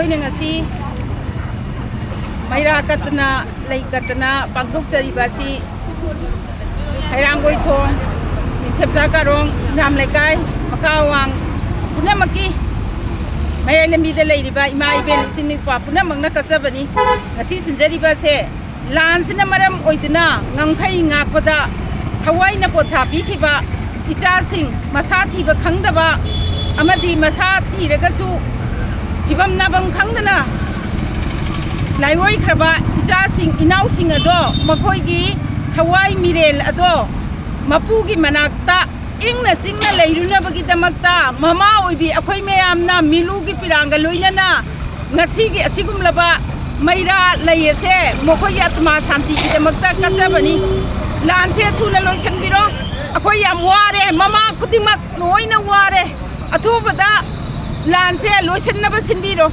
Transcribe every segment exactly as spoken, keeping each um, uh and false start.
ꯑꯩꯈꯣꯏꯅ ꯉꯁꯤ ꯃꯩꯔꯥ ꯀꯠꯇꯅ, ꯂꯩ ꯀꯠꯇꯅ ꯄꯥꯡꯊꯣꯛꯆꯔꯤꯕ ꯑꯁꯤ ꯍꯩꯔꯥꯡꯒꯣꯏꯊꯣꯡ, ꯅꯤꯡꯊꯦꯝꯆꯥ ꯀꯥꯔꯣꯡ, ꯆꯤꯡꯊꯥꯝ ꯂꯩꯀꯥꯏ, ꯃꯈꯥ ꯑꯋꯥꯡ ꯄꯨꯝꯅꯃꯛꯀꯤ ꯃꯌꯥꯏ ꯂꯝꯕꯤꯗ ꯂꯩꯔꯤꯕ ꯏꯃꯥ ꯏꯕꯦꯟ ꯏꯆꯤꯟ ꯏꯄ꯭ꯋꯥ ꯄꯨꯝꯅꯃꯛꯅ ꯀꯠꯆꯕꯅꯤ꯫ ꯉꯁꯤ ꯁꯤꯟꯖꯔꯤꯕ ꯑꯁꯦ ꯂꯥꯟꯁꯤꯅ ꯃꯔꯝ ꯑꯣꯏꯗꯨꯅ ꯉꯝꯈꯩ ꯉꯥꯛꯄꯗ ꯊꯋꯥꯏꯅ ꯄꯣꯊꯥ ꯄꯤꯈꯤꯕ ꯏꯆꯥꯁꯤꯡ, ꯃꯁꯥ ꯊꯤꯕ ꯈꯪꯗꯕ ꯑꯃꯗꯤ ꯃꯁꯥ ꯊꯤꯔꯒꯁꯨ ꯊꯤꯐꯝ ꯅꯥꯐꯝ ꯈꯪꯗꯅ ꯂꯥꯏꯑꯣꯏꯈ꯭ꯔꯕ ꯏꯆꯥꯁꯤꯡ, ꯏꯅꯥꯎꯁꯤꯡ ꯑꯗꯣ, ꯃꯈꯣꯏꯒꯤ ꯊꯋꯥꯏ ꯃꯤꯔꯦꯜ ꯑꯗꯣ ꯃꯄꯨꯒꯤ ꯃꯅꯥꯛꯇ ꯏꯪꯅ ꯆꯤꯛꯅ ꯂꯩꯔꯨꯅꯕꯒꯤꯗꯃꯛꯇ ꯃꯃꯥ ꯑꯣꯏꯕꯤ ꯑꯩꯈꯣꯏ ꯃꯌꯥꯝꯅ ꯃꯤꯂꯨꯒꯤ ꯄꯤꯔꯥꯡꯒ ꯂꯣꯏꯅꯅ ꯉꯁꯤꯒꯤ ꯑꯁꯤꯒꯨꯝꯂꯕ ꯃꯩꯔꯥ ꯂꯩ ꯑꯁꯦ ꯃꯈꯣꯏꯒꯤ ꯑꯥꯇꯃꯥ ꯁꯥꯟꯇꯤꯒꯤꯗꯃꯛꯇ ꯀꯠꯆꯕꯅꯤ꯫ ꯂꯥꯟꯁꯦ ꯊꯨꯅ ꯂꯣꯏꯁꯤꯟꯕꯤꯔꯣ꯫ ꯑꯩꯈꯣꯏ ꯌꯥꯝ ꯋꯥꯔꯦ, ꯃꯃꯥ ꯈꯨꯗꯤꯡꯃꯛ ꯂꯣꯏꯅ ꯋꯥꯔꯦ꯫ ꯑꯊꯨꯕꯗ ꯂꯥꯟꯁꯦ ꯂꯣꯏꯁꯤꯟꯅꯕ ꯁꯤꯟꯕꯤꯔꯣ꯫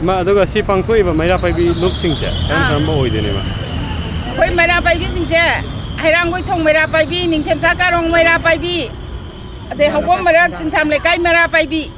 ꯏꯃꯥ, ꯑꯗꯨꯒ ꯁꯤ ꯄꯥꯡꯊꯣꯛꯏꯕ ꯃꯩꯔꯥ ꯄꯥꯏꯕꯤ ꯂꯨꯞꯁꯤꯡꯁꯦ ꯀꯔꯝ ꯑꯥ꯫ ꯀꯔꯝꯕ ꯑꯣꯏꯗꯣꯏꯅꯣ, ꯏꯃꯥ? ꯑꯩꯈꯣꯏ ꯃꯩꯔꯥ ꯄꯥꯏꯕꯤꯁꯤꯡꯁꯦ ꯍꯩꯔꯥꯡꯒꯣꯏꯊꯣꯡ ꯃꯩꯔꯥ ꯄꯥꯏꯕꯤ, ꯅꯤꯡꯊꯦꯝꯆꯥ ꯀꯥꯔꯣꯡ ꯃꯩꯔꯥ ꯄꯥꯏꯕꯤ, ꯑꯗꯩ ꯍꯧꯕꯝ ꯃꯔꯛ ꯆꯤꯡꯊꯥꯝ ꯂꯩꯀꯥꯏ ꯃꯩꯔꯥ ꯄꯥꯏꯕꯤ,